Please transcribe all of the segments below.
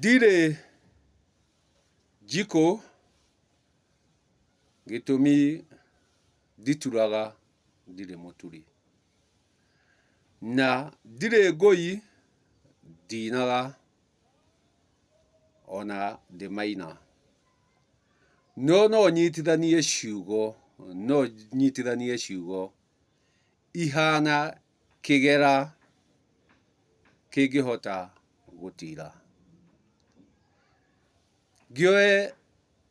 Ndirĩ njikũ gĩtũmi ndituraga ndirĩ mũturi. Na ndirĩ ngũi ndinaga ona ndĩmaina. No no nyitithanie ciugo, no nyitithanie ciugo ihana kĩgera kĩngĩhota gũtira. Ngĩoe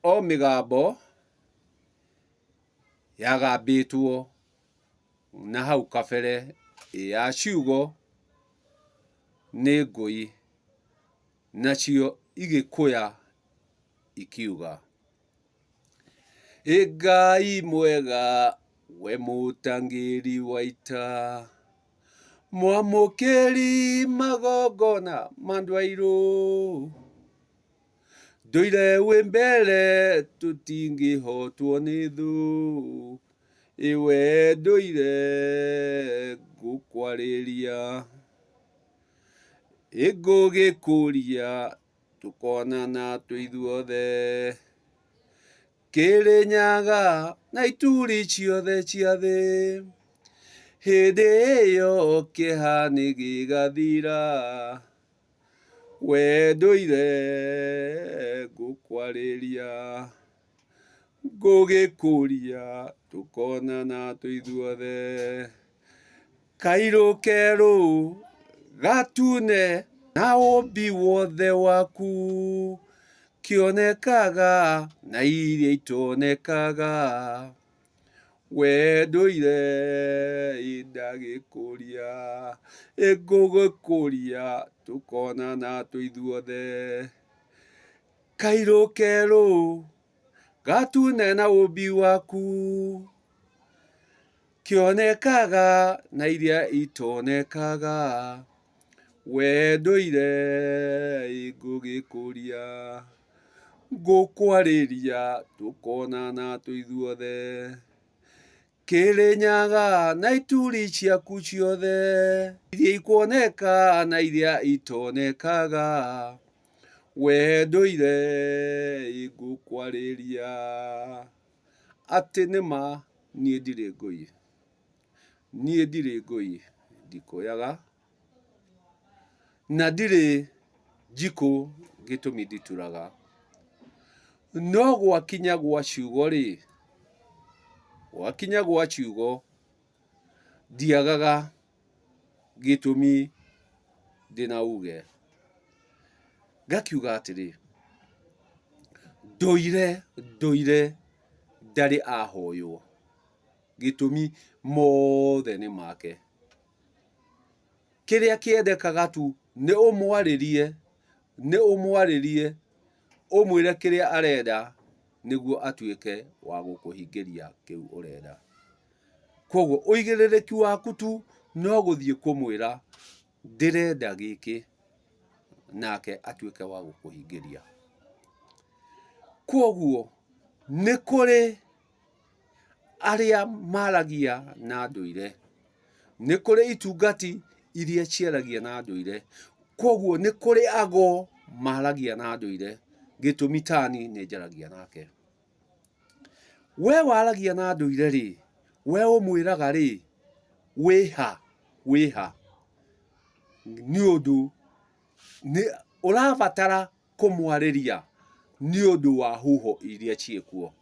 o mĩgambo yagambĩtwo na hau kabere ĩ ya ciugo nĩ ngũi, nacio igĩkũya ikiuga. Ĩ Ngai mwega we mũtangĩri wa ita, mwamũkĩri magongona ma andũ airũ, ndũire wĩ mbere tũtingĩhotwo nĩ thũ, ĩ we ndũire ngũkwarĩria, ĩ ngũgĩkũria Tũkonana twĩ ithuothe Kĩrĩnyaga na ituri ciothe cia thĩ. Hĩndĩ ĩyo kĩeha nĩ gĩgathira, we ndũire ngũkwarĩria, ngũgĩkũria tũkonana twĩ ithuothe. Kairũ kerũ gatune na ũmbi wothe waku, kĩonekaga na iria itonekaga, we ndũire ndagĩkũria, ĩngũgĩkũria tũkonana twĩ ithuothe. Kairũ kerũ gatune na ũmbi waku. Kĩonekaga na iria itonekaga, we ndũire ngũgĩkũria, ngũkwarĩria tũkonana twĩ ithuothe. Kĩrĩnyaga na ituri ciaku ciothe, iria ikuoneka na iria itonekaga, we ndũire ngũkwarĩria. Atĩ nĩ ma niĩ ndirĩ ngũi, niĩ ndirĩ ngũi, ndikũyaga, na ndirĩ njikũ gĩtũmi ndituraga. No gwakinya gwa ciugo rĩ, gwakinya gwa ciugo ndiagaga gĩtũmi ndĩna uge. Ngakiuga atĩrĩ, ndũire ndũire ndarĩ ahoywo, gĩtũmi mothe nĩ make. Kĩrĩa kĩendekaga tu nĩ ũmwarĩrie, nĩ ũmwarĩrie, ũmwĩre kĩrĩa arenda nĩguo atuĩke wa gũkũhingĩria kĩu ũrenda. Koguo ũigĩrĩrĩki waku tu no gũthiĩ kũmwĩra ndĩrenda gĩkĩ, nake atuĩke wa gũkũhingĩria. Koguo nĩ kũrĩ arĩa maragia na ndũire, nĩ kũrĩ itungati iria ciaragia na ndũire, koguo nĩ kũrĩ ago maragia na ndũire, gĩtũmi tani nĩ njaragia nake. We waragia na ndũire rĩ, we ũmwĩraga rĩ, wĩha wĩha? Nĩ ũndũ nĩ ũrabatara kũmwarĩria nĩ ũndũ wa huho iria ciĩkuo,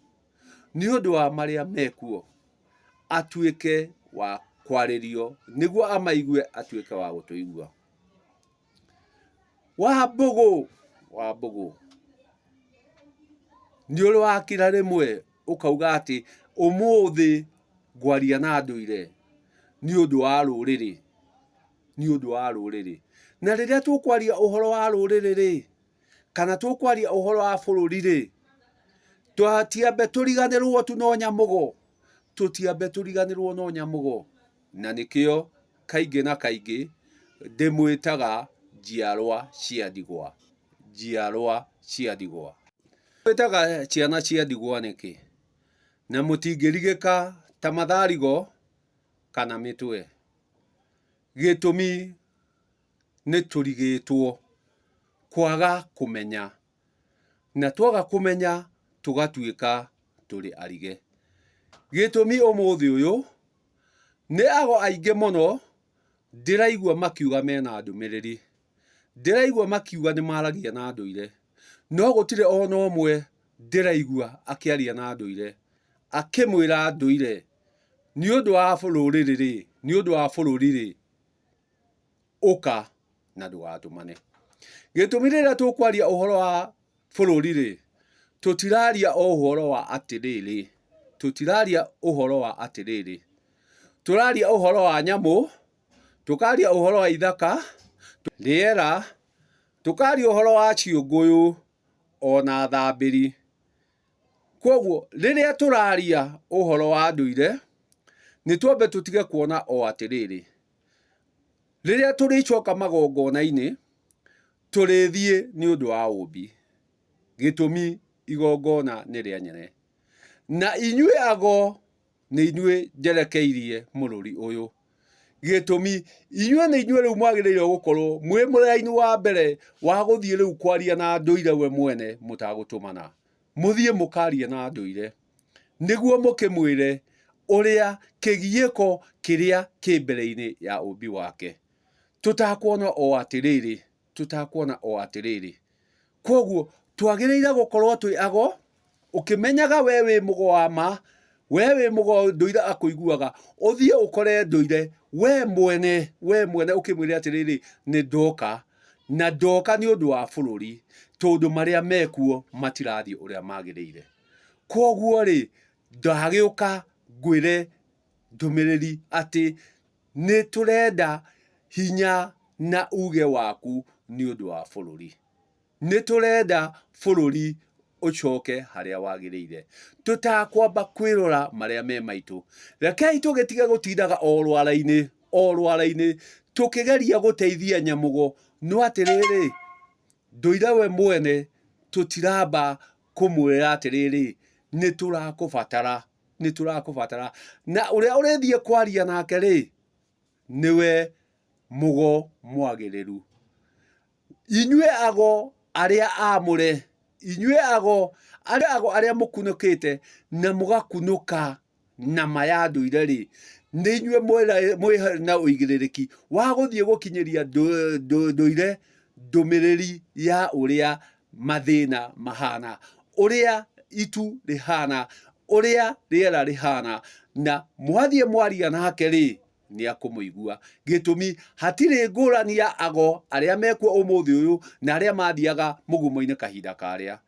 nĩ ũndũ wa marĩa mekuo, atuĩke wa kwarĩrio nĩguo amaigue atuĩke wa gũtũigua. Wambũgũ, Wambũgũ, nĩ ũrĩ wakira rĩmwe ũkauga atĩ ũmũthĩ ngwaria na ndũire nĩ ũndũ wa rũrĩrĩ, nĩ ũndũ wa rũrĩrĩ. Na rĩrĩa tũkwaria ũhoro wa rũrĩrĩ rĩ, kana tũkwaria ũhoro wa bũrũri rĩ, tũtiambe tũriganĩrwo tu no nyamũgo, tũtiambe tũriganĩrwo no nyamũgo. Na nĩkĩo kaingĩ na kaingĩ ndĩmwĩtaga njiarwa cia ndigwa, njiarwa cia ndigwa. Ndĩmwĩtaga ciana cia ndigwa nĩkĩ? Na mũtingĩrigĩka ta matharigo kana mĩtwe. Gĩtũmi nĩ tũrigĩtwo. Kwaga kũmenya. Na twaga kũmenya tũgatuĩka tũrĩ arige. Gĩtũmi ũmũthĩ ũyũ, nĩ ago aingĩ mũno ndĩraigua makiuga mena ndũmĩrĩri. Ndĩraigua makiuga nĩ maragia na ndũire. No gũtirĩ ona ũmwe ndĩraigua akĩaria na ndũire, akĩmwĩra ndũire nĩ ũndũ wa rũrĩrĩ-rĩ, nĩ ũndũ wa bũrũri-rĩ, ũka na ndũgatũmane. Gĩtũmi rĩrĩa tũkwaria ũhoro wa bũrũri-rĩ, tũtiraria o ũhoro wa atĩrĩrĩ, tũtiraria ũhoro wa atĩrĩrĩ, tũraria ũhoro wa nyamũ, tũkaria ũhoro wa ithaka, rĩera, tũkaria ũhoro wa ciũngũyũ ona thambĩri. Kwoguo rĩrĩa tũraria ũhoro wa ndũire, nĩ twambe tũtige kuona o atĩrĩrĩ, rĩrĩa tũrĩcoka magongona-inĩ, tũrĩthiĩ nĩ ũndũ wa ũmbi. Gĩtũmi igongona nĩ rĩa nyene. Na inyuĩ ago nĩ inyuĩ njerekeirie mũrũri ũyũ. Gĩtũmi, inyuĩ nĩ inyuĩ rĩu mwagĩrĩire gũkorwo mwĩ mũraini wa mbere wa gũthiĩ rĩu kwaria na ndũire we mwene mũtagũtũmana. Mũthiĩ mũkarie na ndũire nĩguo mũkĩmwĩre ũrĩa kĩgiĩko kĩrĩa kĩ mbere-inĩ ya ũmbi wake. Tũtakuona o atĩrĩrĩ, tũtakuona o atĩrĩrĩ. Kwoguo twagĩrĩire gũkorwo twĩ ago, ũkĩmenyaga we wĩ mũgo wa ma, we wĩ mũgo ndũire akũiguaga, ũthiĩ ũkore ndũire we mwene, we mwene ũkĩmwĩre atĩrĩrĩ, nĩ ndoka, na ndoka nĩ ũndũ wa bũrũri, tondũ marĩa mekuo matirathiĩ ũrĩa magĩrĩire. Kwoguo rĩ, ndagĩũka ngwĩre ndũmĩrĩri atĩ nĩ tũrenda hinya na uge waku nĩ ũndũ wa bũrũri. Nĩ tũrenda bũrũri ũcoke harĩa wagĩrĩire. Tũtakwamba kwĩrora marĩa me maitũ. Rekei tũgĩtige gũtindaga o rwara-inĩ, o rwara-inĩ tũkĩgeria gũteithia nyamũgo. No atĩrĩrĩ, ndũire we mwene tũtiramba kũmwĩra atĩrĩrĩ, nĩ tũrakũbatara, nĩ tũrakũbatara. Na ũrĩa ũrĩthiĩ kwaria nake rĩ, nĩwe mũgo mwagĩrĩru. Inyuĩ ago arĩa aamũre, inyuĩ ago arĩa ago arĩa mũkunũkĩte na mũgakunũka na ma ya ndũire-rĩ, nĩ inyuĩ mwĩ na ũigĩrĩrĩki wa gũthiĩ gũkinyĩria ndũire ndũmĩrĩri ya ũrĩa mathĩna mahana, ũrĩa itu rĩhana, ũrĩa rĩera rĩhana, na mwathiĩ mwaria nake-rĩ, nĩ akũmũigua. Gĩtũmi, hatirĩ ngũrani ya ago arĩa mekuo ũmũthĩ ũyũ na arĩa mathiaga mũgumo-inĩ kahinda karĩa.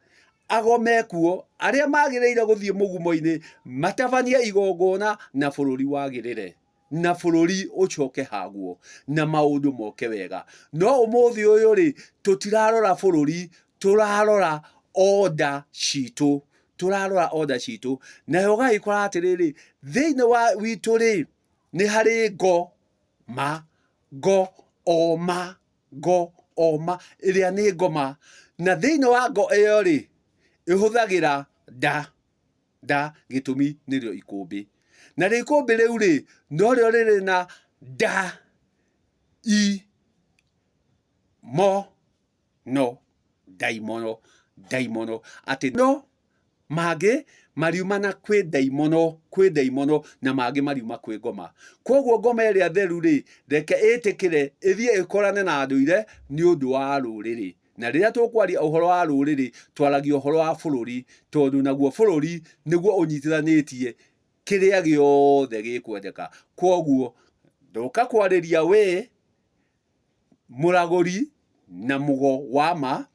Ago mekuo arĩa magĩrĩire gũthiĩ mũgumo-inĩ matabanie igongona na bũrũri wagĩrĩre, na bũrũri ũcoke haguo na maũndũ moke wega. No ũmũthĩ ũyũ-rĩ, tũtirarora bũrũri, tũrarora order citũ, tũrarora order citũ. Nayo ũgagĩkora atĩrĩrĩ, thĩinĩ wa witũ-rĩ, nĩ harĩ ngo ma, ngo o ma, ngo o ma, ĩrĩa nĩ ngoma. Na thĩinĩ wa ngo ĩyo rĩ, ĩhũthagĩra nda, nda gĩtũmi nĩrĩo ikũmbĩ. Narĩo ikũmbĩ rĩu rĩ, norĩo rĩrĩ na nda, i, mo, no, ndaimono, ndaimono, atĩ no mangĩ mariumana kwĩ ndaimono, kwĩ ndaimono na mangĩ mariuma kwĩ ngoma. Koguo ngoma ĩrĩa theru rĩ, reke ĩtĩkĩre ĩthiĩ ĩkorane na ndũire nĩ ũndũ wa rũrĩrĩ. Na rĩrĩa tũkwaria ũhoro wa rũrĩrĩ, twaragia ũhoro wa bũrũri, tondũ naguo bũrũri nĩguo ũnyitithanĩtie kĩrĩa gĩothe gĩkwendeka. Koguo ndoka kwarĩria we mũragũri na mũgo wa ma,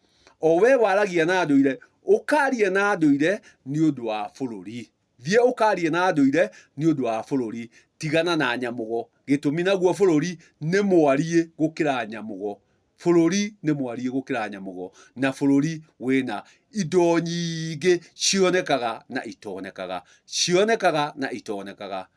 o we waragia na ndũire, ũkarie na ndũire nĩ ũndũ wa bũrũri. Thiĩ ũkarie na ndũire nĩ ũndũ wa bũrũri, tigana na nyamũgo. Gĩtũmi naguo bũrũri nĩ mwariĩ gũkĩra nyamũgo. Bũrũri nĩ mwariĩ gũkĩra nyamũgo, na bũrũri wĩna indo nyingĩ cionekaga na itonekaga, cionekaga na itonekaga.